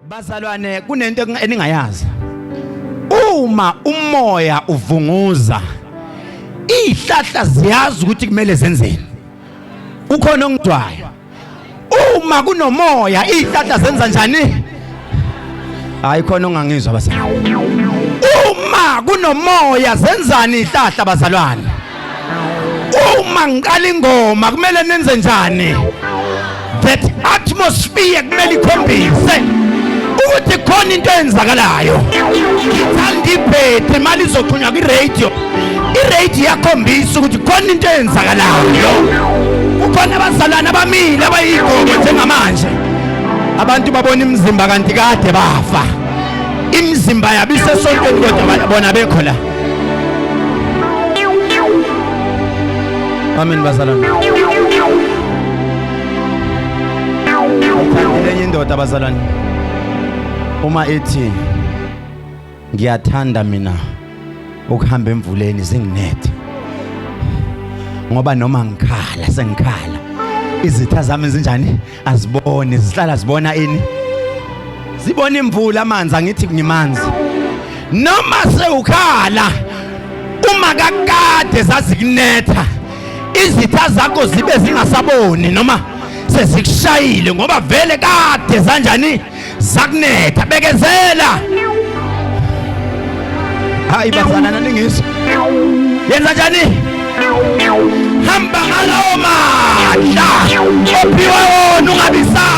Bazalwane, kunento eningayazi. Uma umoya uvunguza, izihlahla ziyazi ukuthi kumele zenzeni. Ukhona ongidwayo. Uma kunomoya, izihlahla zenza njani? Hayi, khona ongangizwa bazalwane. Uma kunomoya zenzani izihlahla bazalwane? Uma ngiqala ingoma kumele nenze njani? That atmosphere kumele ikhombise ukuthi khona into eyenzakalayo. Ngithanda ibhetri imali izoxhunywa kwi-radio, i-radio iyakhombisa ukuthi khona into eyenzakalayo. Kukhona abazalwane abamile abayigqoko njengamanje, abantu babona imizimba kanti kade bafa, imizimba yabo isesontweni kodwa bona bekho la. Amen bazalwane. Ngithandile enye indoda bazalwane. Uma ethi ngiyathanda mina ukuhamba emvuleni zinginethe. Ngoba noma ngikhala sengikhala izitha zami zinjani aziboni, zihlala zibona ini, zibona imvula, amanzi, angithi ngimanzi noma sewukhala. Uma kakade zazikunetha izitha zakho zibe zingasaboni noma sezikushayile, ngoba vele kade zanjani zakunetha. Bekezela. Hayi bazalana, ningizwa yenza njani? Hamba ngalawo mandla ophiwe wona, ungabisaba.